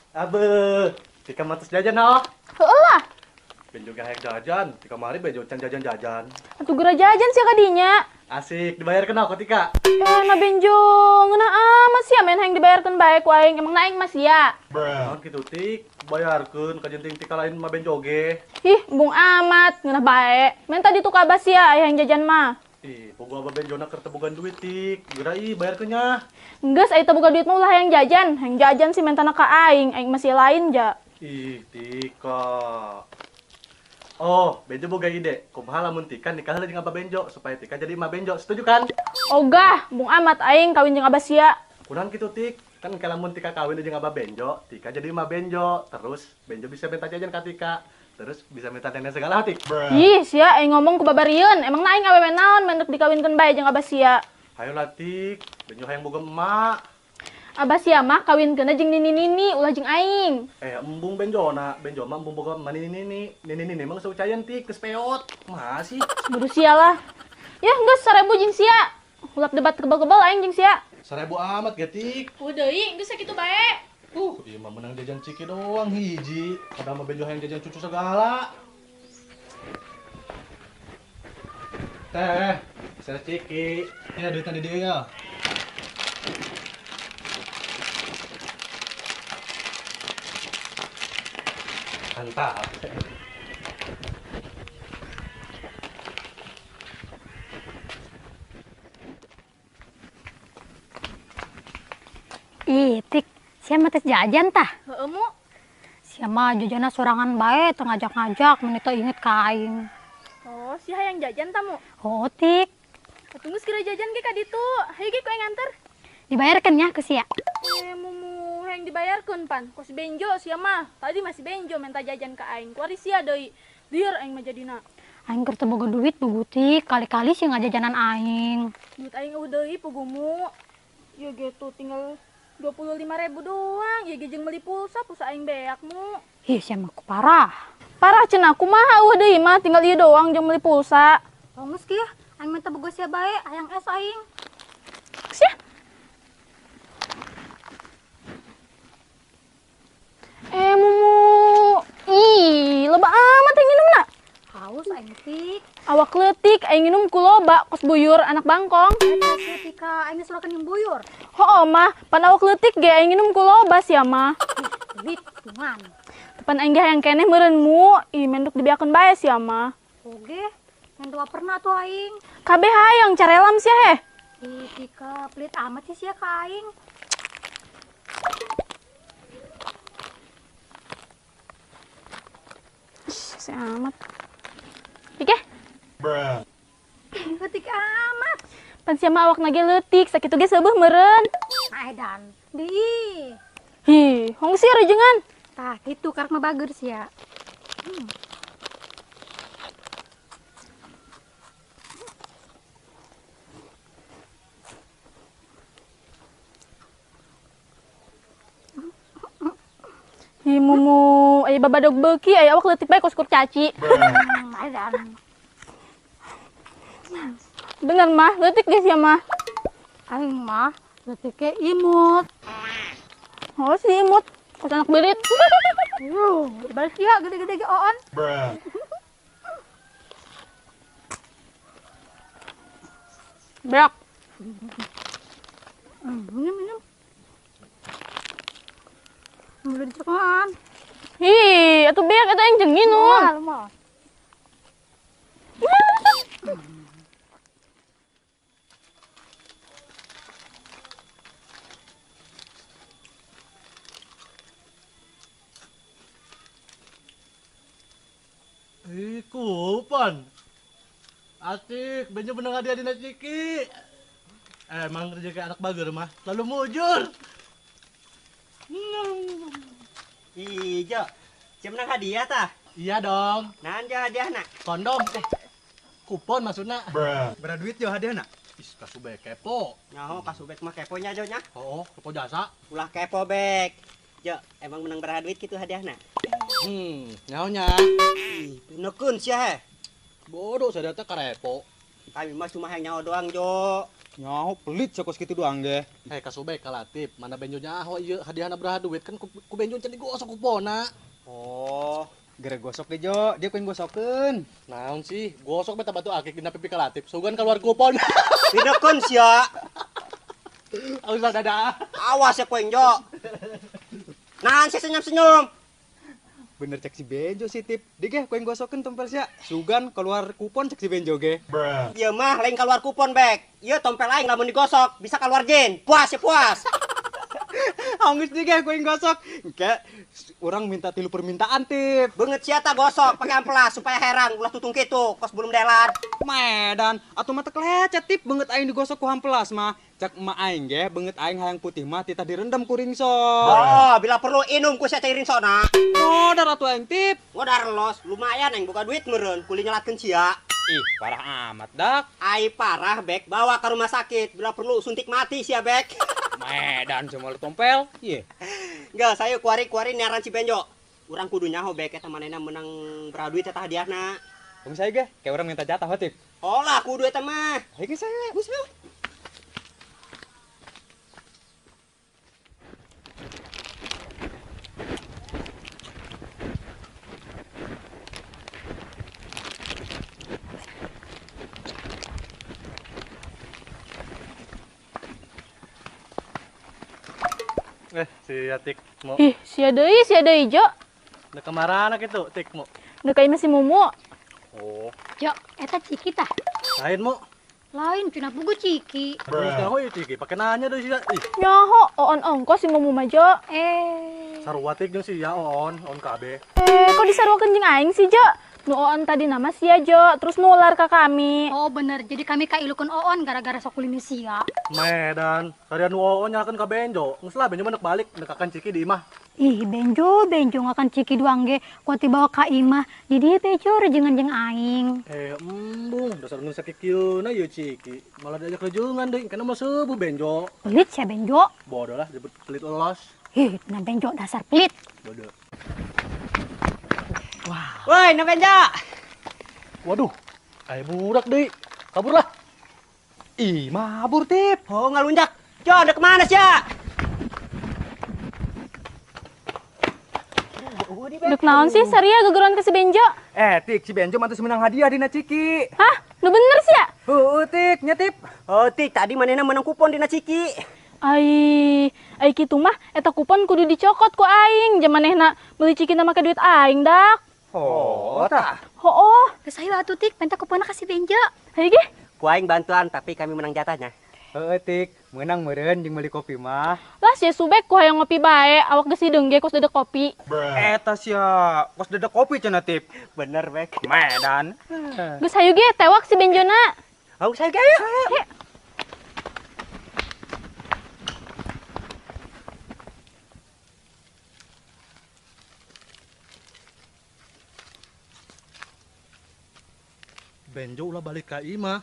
Abe, Tika matus jajan oh. Heueuh lah. Benjo ge hayang jajan, Tika mari benjo can jajan-jajan. Atuh geura jajan sia kadinya. Asik, dibayarkeun aku Tika. Nah benjo, ngeunah amat sia main hayang dibayarkeun bae ku aing. Emang aing mah sia. Naon kitu Tik, bayarkeun ka jenting Tika lain mah benjo ge. Ih, embung amat, ngeunah bae. Main tadi tuh ka abah sia hayang jajan mah. Ih, pogo abah benjona keur teu boga duit Tik. Geura ih bayarkeun nya. Geus aya teu boga duit mah ulah hayang jajan. Hayang jajan sih mentana ka aing, aing masih lain ja. Ih, Tika. Oh, Benjo boga ide. Kumaha lamun Tika nikah heula jeung Abah Benjo supaya Tika jadi emak Benjo. Setuju kan? Ogah, embung amat aing kawin jeung Abah sia. Kunaon kitu Tik? Kan kalau lamun Tika kawin jeung Abah Benjo, Tika jadi emak Benjo. Terus Benjo bisa minta jajan ka Tika. Terus bisa minta nenek segala Tik. Ih, sia aing ngomong ku babarieun. Emang aing awewe naon mendek dikawinkeun bae jeung Abah sia. Hayo lah Tik, Benjo hayang boga emak. Abah sia mah kawinkeun jeung nini-nini ulah jeung aing. Embung Benjona, Benjo mah embung boga emak nini-nini. Nini-nini mah geus ucayan Tik, geus peot. Kumaha sih? Buru sia lah. Yah geus 1000 jeung sia. Ulap debat kebal-kebal aing jeung sia. 1000 amat ge Tik. Udah deui, geus sakitu bae. Ieu mah menang jajan ciki doang hiji. Padahal mah Benjo hayang jajan cucu segala. Teh, saya ciki. Ya duitnya di dieu ya. Mantap. Ih, Tik, sia mah tes jajan tah? Heueuh, Mu. Sia mah jajanna sorangan bae, teu ngajak-ngajak, mun teu inget ka aing. Oh, sia hayang jajan tah, Mu? Heueuh, Tik. Atuh geus kira jajan ge ka ditu. Hayu ge ku aing nganter. Dibayarkeun nya ku sia. Mumu hayang dibayarkeun pan. Kos benjo sia mah. Tadi masih benjo minta jajan ka aing. Kuari sia deui. Lieur aing mah jadina. Aing keur teu boga duit pugu Tik, kali-kali sia ngajajanan aing. Duit aing eueuh deui pugumu. Ya gitu tinggal 25.000 doang. Ya ge jeung meuli pulsa, pulsa aing beak mu. Ih, sia mah ku parah. Parah cenah kumaha eueuh deui mah tinggal ieu doang jeung meuli pulsa. Oh, geus kieu, aing mah teu boga sia bae, hayang es aing. Sia. Mumu. Ih, loba amat aing minumna. Haus aing Tik. Awak leutik aing minum ku loba kos buyur anak bangkong. Eta sia Tika, aing geus lokan jeung buyur. Hooh mah, pan awak leutik ge aing minum ku loba sia mah. Ih, duit tungan. Tepan aing ge hayang keneh meureun mu. Ih, menduk dibeakeun bae sia mah. Oge, yang dua pernah tuh aing. Kabeh hayang carelam sia heh. Ih, Tika, pelit amat sih sia ka aing. Ih, amat. Ike. Bruh. Leutik amat. Pan sia mah awak nage leutik, sakitu ge seubeuh meureun. Edan. Di. Hi, hong sia rejengan. Tah, kitu karek mah bager sia. Hi mumu, aya babadog beuki, aya awak leutik bae kos kurcaci. Edan. Bener mah, leutik geus ya mah. Aing mah leutik ge imut. Oh, si imut, kos anak berit. Yuh, balik ya gede-gede ge oon. Bruh. Berak. Minum, minum. Udah dicekoan. Hi, atuh beak eta yang jeung minum. Moal, moal. Ih, kupan. Asik, Benjo bener hadiah dina ciki. Emang rezeki anak bager mah selalu mujur. Ih, Jo, siapa menang hadiah tah? Iya dong. Naon Jo hadiahna? Kondom. Kupon maksudna. Bruh. Berapa duit Jo hadiahna? Ih, kasubek kepo. Nyaho kasubek mah keponya Jo nya. Oh, kepo jasa. Ulah kepo bek. Jo, emang menang berapa duit gitu hadiahna? Nyahonya. Ih, pinekeun sia heh. Bodoh saya teh karepo. Kami mah cuma hayang nyaho doang, Jo. Nyaho pelit sia kos kitu doang ge. Eh kasubek kalatip, mana Benjonya aho ieu hadiahna beraha duit kan ku Benjo can digosok kuponna. Oh, gara gosok deh Jo, dia ku yang gosokeun. Naon sih, gosok beta batu akik dina pipi kalatip, sugan keluar kupon. Didekeun sia. Awas dadah. Awas ya ku yang Jo. Naon sih senyum-senyum. Bener cek si Benjo sih Tip. Dia ge ku yang gosokeun tompel sia. Sugan keluar kupon cek si Benjo ge. Ieu mah lain keluar kupon bek. Ieu tompel aing lamun digosok bisa keluar jin. Puas ya puas. Anggus dia ge ku yang gosok. Engke urang minta 3 permintaan Tip. Beungeut sia tah gosok pake amplas supaya herang ulah tutung kitu kos belum delan. Medan atuh mah teu kelecet Tip beungeut aing digosok ku amplas mah. Cek emak aing ge beungeut aing hayang putih mah titah direndam ku ringso. Oh, bila perlu inum ku sia cai ringsona. Modar atuh aing Tip. Modar los, lumayan aing boga duit meureun kuli nyelatkeun sia. Ih, parah amat dak. Ai parah bek, bawa ke rumah sakit bila perlu suntik mati sia bek. Medan cuma lu tompel. Iya. Enggak, saya kuari-kuari nyaran si Benjo. Urang kudu nyaho bek eta manehna menang beraha duit eta hadiahna. Kamu saya ge, kayak orang minta jatah Tip. Oh lah, kudu eta mah. Hayu ge saya, geus we. Si Atik mau. Ih, sia deui Jo. Udah kemana kitu, Tik mau? Udah kayak masih Mumu. Oh. Jo, eta Ciki tah. Lain mu. Lain cenah pugu Ciki. Terus nyaho ieu Ciki, pake nanya deui sia. Ih. Nyaho, oon ongkos si Mumu mah Jo. Sarua Tik jeung sia oon, oon kabeh. Kok disaruakeun jeung aing sih Jo? Nu oon tadi nama sia Jo, terus nular ke kami. Oh bener, jadi kami kailukeun oon gara-gara sok ulin sia. Medan, sarian nu oon nyalakeun ka Benjo. Geus lah Benjo mah neuk balik, nekakan Ciki di imah. Ih, Benjo, Benjo ngakan Ciki doang ge, kuat dibawa ka imah. Di dieu Benjo rejengan jeung aing. Embung, dasar nu sakikieuna ieu Ciki. Malah diajak rejengan deui, kana mah seubuh Benjo. Pelit sia Benjo. Bodoh lah, disebut pelit los. Ih, nah Benjo dasar pelit. Bodoh. Wah. Woi, na Benjo. Waduh, aya budak deui. Kaburlah. Ih, mabur Tip. Oh, ngalunjak. Jo, ada kemana sia? Duk naon sih saria gegeruan ke si Benjo? Tik, si Benjo mantu menang hadiah dina Ciki. Hah? Nu bener sia? Heueuh, Tik, nya Tip. Oh, Tik, tadi manehna menang kupon dina Ciki. Ai, ai kitu mah eta kupon kudu dicokot ku aing. Jamanehna meuli Ciki na make duit aing dak. Oh, tah. Hooh. Geus hayu atuh Tik, minta kuponna ka si Benjo. Hayu ge. Ku aing bantuan tapi kami menang jatahnya. Heueuh, Tik, menang meureun jeung meuli kopi mah. Lah sia subek ku hayang ngopi bae, awak geus hideung ge kos dedek kopi. Eta sia, kos dedek kopi cenah Tip. Bener bek. Medan. Geus hayu ge tewak si Benjona. Hayu saya ge ayo. Hayu. Benjo ulah balik ka imah.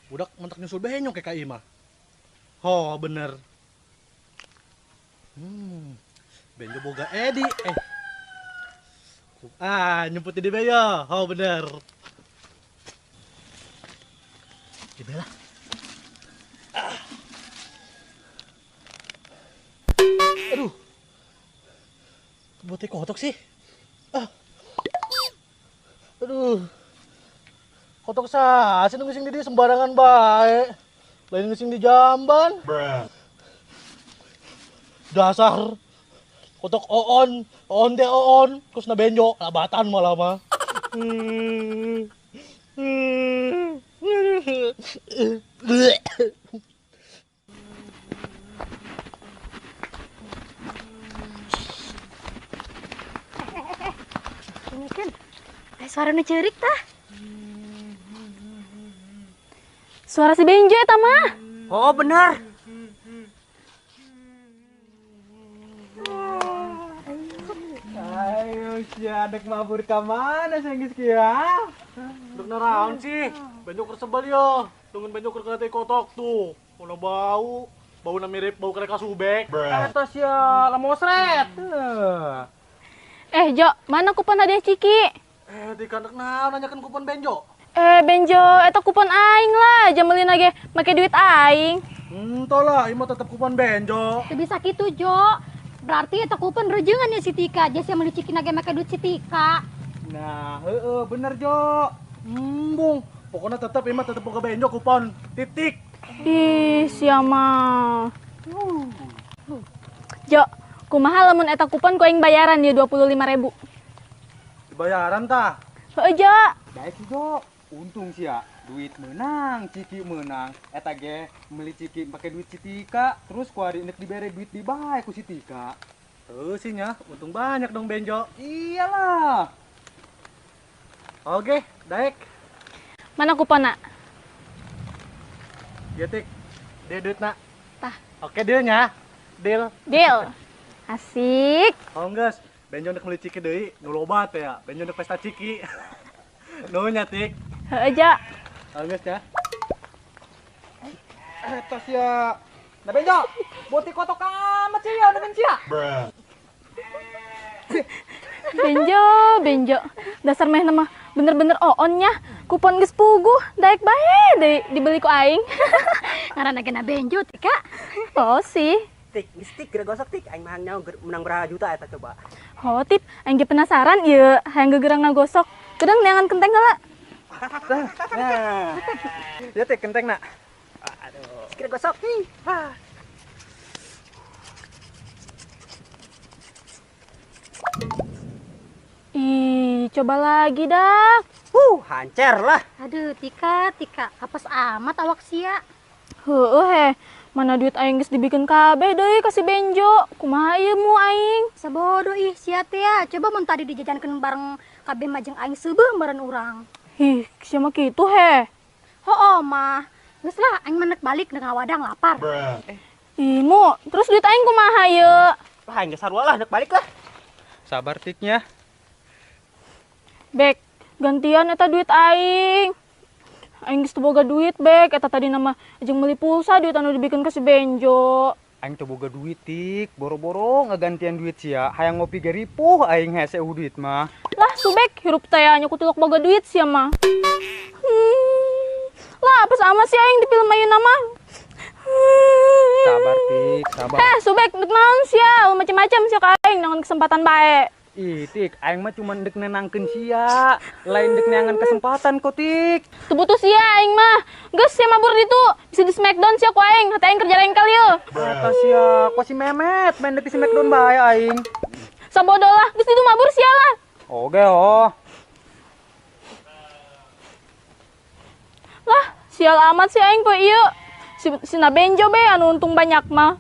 Budak mentak nyusul Benjo ke ka imah. Oh, bener. Benjo boga Edi. Nyemput di Benjo. Oh, bener. Di bela. Aduh. Buatnya kotok sih. Aduh. Kotok sah, sih ngising di dia sembarangan baik. Lain ngising di jamban. Dasar kotok oon, oon de oon, terus na benjo, labatan malah mah. Ini kan, suara nu ceurik tah. Suara si Benjo eta mah. Oh, bener. Ayo sia dek mabur ka mana sih geus kieu? Dek naraon sih? Benjo keur sebel yo. Tungguin Benjo keur kena kotok tuh. Ono bau, bauna mirip bau kereka subek. Eta sia lamosret. Jo, mana kupon hadiah Ciki? Di kandek naon nanyakeun kupon Benjo? Benjo, eta kupon aing lah, jam meuli ge make duit aing. Tolak, ieu mah tetep kupon Benjo. Teu bisa kitu, Jo. Berarti eta kupon rejengan ya si Tika, jas yang meuli ciki ge make duit si Tika. Nah, heeh bener, Jo. Embung, pokoknya tetep ieu mah tetep boga Benjo kupon. Titik. Ih, sia mah. Jo, kumaha lamun eta kupon ku aing bayaran ieu 25.000. Dibayaran tah? Heeh, Jo. Baik sih, Jo. Untung sih ya, duit menang, ciki menang. Eta ge meuli ciki make duit si Tika, terus ku ari nek dibere duit di bae ku si Tika. Heuh sih nya, untung banyak dong Benjo. Iyalah. Oke, daek. Mana kuponna? Ya Tik, dia duitna. Tah. Oke dealnya. Deal. Deal. Asik. Oh geus, Benjo nek meuli ciki deui, nu loba teh ya. Benjo nek pesta ciki. Nuhun nya Tik. Heeh, Jo. Oh geus ya. Eta sia. Nah Benjo, boti kotok amat sih ya dengan sia. Benjo, Benjo. Dasar meh mah bener-bener oonnya. Kupon geus puguh, daek bae deui dibeli ku aing. Ngaranna ge na Benjo, Tika. Oh sih. Tik, geus tik geura gosok tik aing mah nyaho menang berapa juta eta coba. Oh, Tip, aing ge penasaran ieu hayang gegerang ngagosok. Gedang neangan kenteng heula. Nah. Ya Tik kenteng nak. Aduh, geura gosok. Ih, coba lagi dah. Hancer lah. Aduh, Tika, Tika, apes amat awak sia. Heueuh heh, mana duit aing geus dibikin kabeh deui ka si Benjo. Kumaha ieu mu aing? Sabodo ih sia teh ya. Coba mun tadi dijajankeun bareng kabeh mah jeung aing seubeuh meureun urang. Ih, sia mah kitu heh. Hooh mah. Geus lah aing mah nek balik nek ngawadang lapar. Ih, mu, terus duit aing kumaha ieu? Lah aing geus sarua lah nek balik lah. Sabar Tiknya. Bek, gantian eta duit aing. Aing geus teu boga duit, Bek. Eta tadi nama jeung meuli pulsa duit anu dibikeun ka si Benjo. Aing teu boga duit, Tik. Boro-boro ngagantian duit sia. Hayang ngopi ge ripuh aing hese eueuh duit mah. Lah, subek hirup teh nya kutilok boga duit sia mah. Lah, apes amat sih aing di film ayeuna mah. Sabar, Tik, sabar. Heh, subek deuk naon sia? Macam-macam sia ka aing nangan kesempatan bae. Ih, Tik, aing mah cuma dek nenangkeun sia, lain dek neangan kesempatan kok, Tik. Teu butuh sia aing mah. Geus sia mabur ditu, bisa di smackdown sia ku aing, hate aing kerja lain kali yeuh. Eta sia, ku si Memet main dek di smackdown bae aing. Sabodo lah, geus ditu mabur sia lah. Oke, oh. Lah, sial amat sih aing poe ieu. Si, si na Benjo be anu untung banyak mah.